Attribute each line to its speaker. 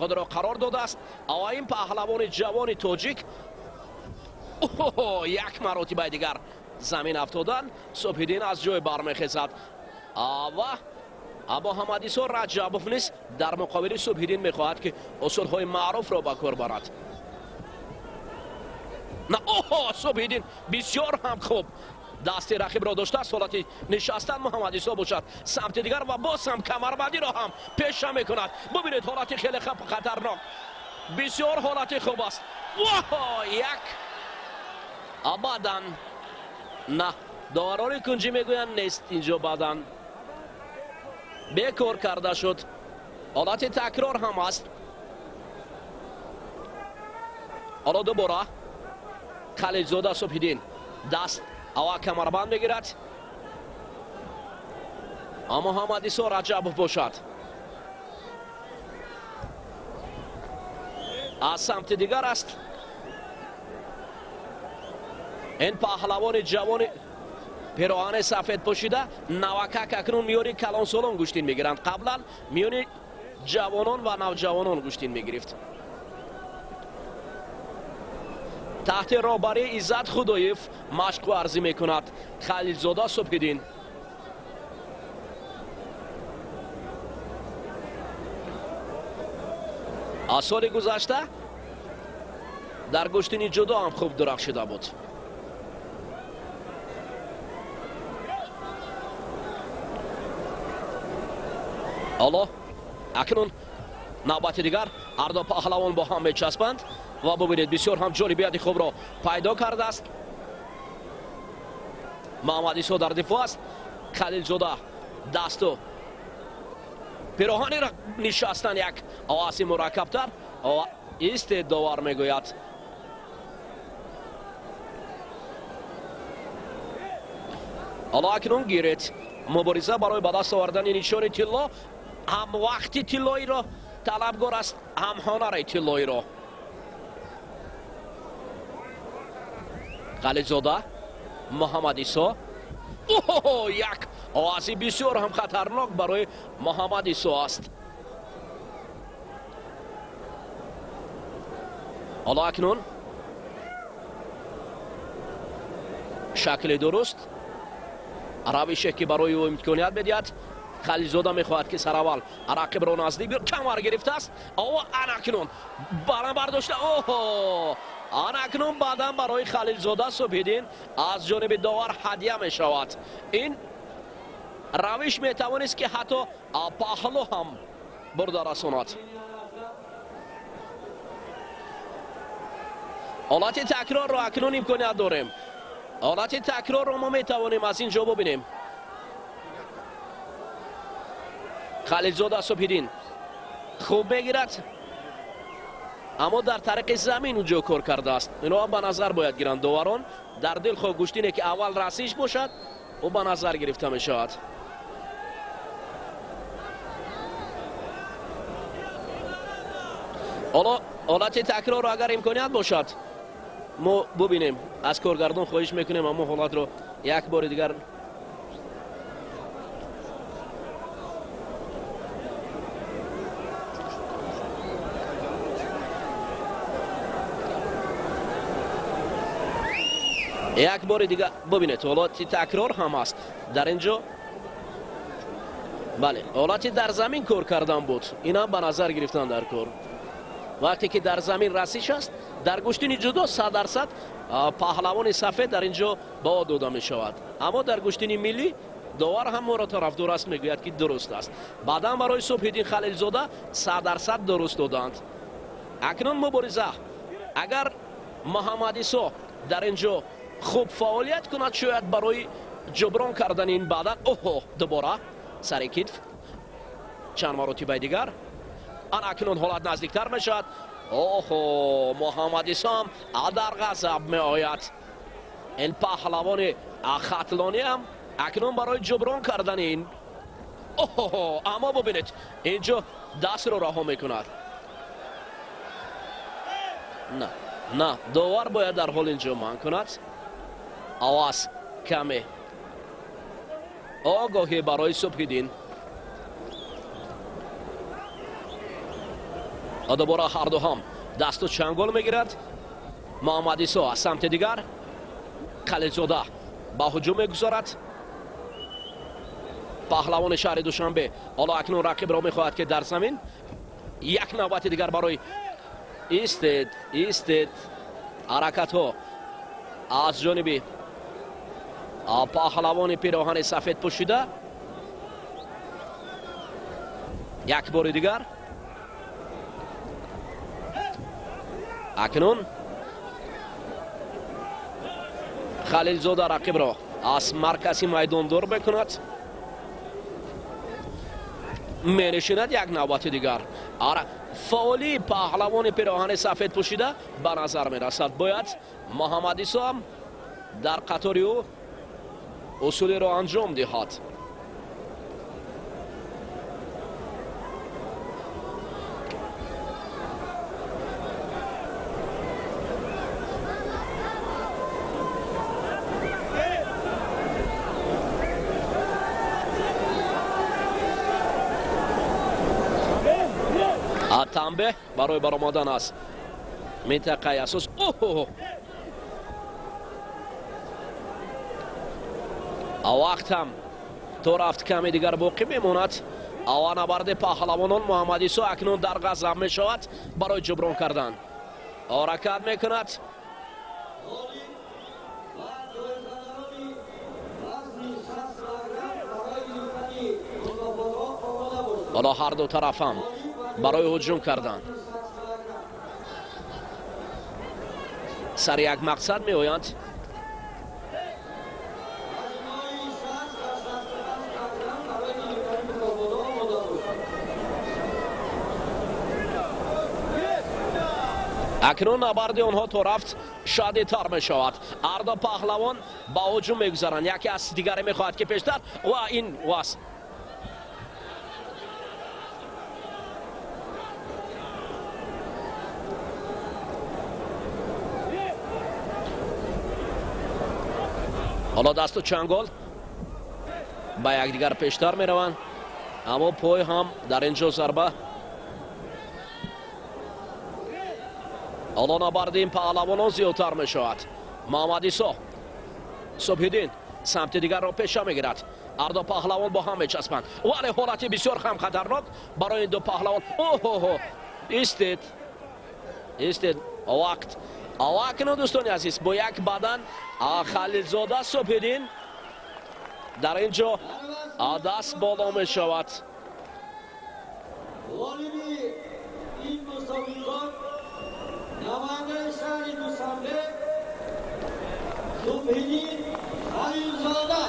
Speaker 1: Худро қарор додааст. Ва ин паҳлавони ҷавони тоҷик як маротибаи дигар замин афтодан. Субҳиддин аз ҷой бармехезад ва Муҳаммадисо Раҷабов низ дар муқобили Субҳиддин мехоҳад, ки усулҳои маъруфро ба кор барад. На, оҳо, Субҳиддин бисёр ҳам хуб дасти рақибро доштааст. Ҳолати нишастан Муҳаммадисо бошад самти дигар ва боз ҳам камарбандиро ҳам пеша мекунад. Бубинед, ҳолати хеле хатарнок, бисёр ҳолати хуб аст. Воҳо, як бадан на, доварони кунҷӣ мегӯянд нест, инҷо бадан бекор карда шуд. Ҳолати такрор ҳам аст. Ҳоло дубора Халилзода Субҳиддин даст ава камарбанд мегирад. Муҳаммадисо Раҷабов бошад аз самти дигар аст. Ин паҳлавони ҷавони пироҳани сафед пӯшида навакак акнун миёни калонсолон гӯштин мегиранд. Қаблан миёни ҷавонон ва навҷавонон гӯштин мегирифт. Таҳти роҳбарии Иззат Худоев машқу арзӣ мекунад Халилзода Субҳиддин. Аз соли гузашта дар гӯштини ҷудо ҳам хуб дурахшида буд. Ҳоло акнун навбати дигар ҳарду паҳлавон бо ҳам мечаспанд ва бубинед, бисёр ҳам ҷолибияти хубро пайдо кардааст. Муҳаммадисо дар дифоъ аст. Халилзода дасту пироҳанеро нишастан як овози мураккабтар ва истед, довар мегӯяд. Ҳоло акнун гиред мубориза барои ба даст овардани нишони тилло. Ҳам вақти тиллоиро талабгор аст, ҳам ҳонари тиллоиро. Халилзода Муҳаммадисо, як овози бисёр ҳам хатарнок барои Муҳаммадисо аст. Ҳоло акнун шакли дуруст, равише ки барои ӯ имконият медиҳад. Халилзода мехоҳад, ки сараввал рақибро наздик камар гирифтааст. Ова анакнун баланд бардошта, оҳо, анакнун баъдан барои Халилзода Субҳиддин аз ҷониби довар ҳадя мешавад. Ин равиш метавонист, ки ҳатто паҳлӯ ҳам бурда расонад. Ҳолати такрорро акнун имконият дорем. Ҳолати такрорро мо метавонем аз ин ҷо бубинем. Халилзода Субҳиддин хуб мегирад, аммо дар тариқи замин унҷо кор кардааст. Инро ба назар бояд гиранд доварон. Дар дилхоҳ гӯштине ки аввал расиш бошад, ӯ ба назар гирифта мешавад. Ҳоло ҳолати такрорро агар имконият бошад мо бубинем. Аз коргардон хоҳиш мекунем аммо ҳолатро як бори дигар. Як бори дигар бубинед, ҳолати такрор ҳам аст дар ин ҷо. Бале, ҳолати дар замин кор кардан буд, инам ба назар гирифтан дар кор. Вақте ки дар замин расиш аст, дар гӯштини ҷудо 100% паҳлавони сафед дар ин ҷо ба ӯ дода мешавад. Аммо дар гӯштини миллӣ довар ҳам моро тарафдор аст, мегӯяд, ки дуруст аст. Баъдан барои Субҳиддин Халилзода 100% дуруст доданд. Акнун мубориза, агар Муҳаммадисо дар ин ҷо хуб фаъолият кунад, шояд барои ҷуброн кардани ин баъдан. Оҳо, дубора сари китф чанд маротибаи дигар. Ан акнун ҳолат наздиктар мешавад. Оҳо, Муҳаммадисо дар ғазаб меояд. Ин паҳлавони хатлонӣ ҳам акнун барои ҷуброн кардани ин. Оҳо, аммо бубинед, инҷо дастро раҳо мекунад. На, на, довар бояд дар ҳол инҷо манъ кунад. Овоз каме огоҳӣ барои Субҳиддин. Дубора ҳарду ҳам дасту чангол мегирад. Муҳаммад Исо аз самти дигар, Халилзода ба ҳуҷум мегузорад. Паҳлавони шаҳри Душанбе ҳоло акнун рақибро мехоҳад, ки дар замин як навбати дигар барои истед, истед. Ҳаракатҳо аз ҷониби паҳлавони пироҳани сафед пӯшида. Як бори дигар акнун Халилзода рақибро аз маркази майдон дур мекунад, менишинад. Як навбати дигар фаъолии паҳлавони пироҳани сафед пӯшида ба назар мерасад. Бояд Муҳаммад Исо ҳам дар қатори ӯ усулеро анҷом диҳад. Танбеҳ барои баромадан аз минтақаи асос. Оҳ, вақт ҳам то рафт каме дигар боқӣ мемонад. Ава набарди паҳлавонон. Муҳаммад Исо акнун дар ғазаб мешавад, барои ҷуброн кардан ҳаракат мекунад. Ҳоло ҳар ду тараф ҳам барои ҳуҷум кардан сари як мақсад меоянд. Акнун набарди онҳо то рафт шадидтар мешавад. Ҳарду паҳлавон ба ҳуҷум мегузаранд, яке аз дигаре мехоҳад, ки пештар ва ин вас. Ҳоло дасту чангол ба якдигар пештар мераванд, аммо пой ҳам дар ин ҷо зарба. Ҳоло набарди ин паҳлавонон зиёдтар мешавад. Муҳаммад Исо, Субҳиддин самти дигарро пеша мегирад. Ҳарду паҳлавон бо ҳам мечаспанд, вале ҳолати бисёр ҳам хатарнок барои ин ду паҳлавон. Оҳоҳо, истед, истед, вақт. Акнун, дӯстони азиз, бо як бадан Халилзода Субҳиддин дар ин ҷо даст боло мешавад.
Speaker 2: Ғолиби ин мусобиқот, намояндаи шаҳри Душанбе, Субҳиддин Халилзода.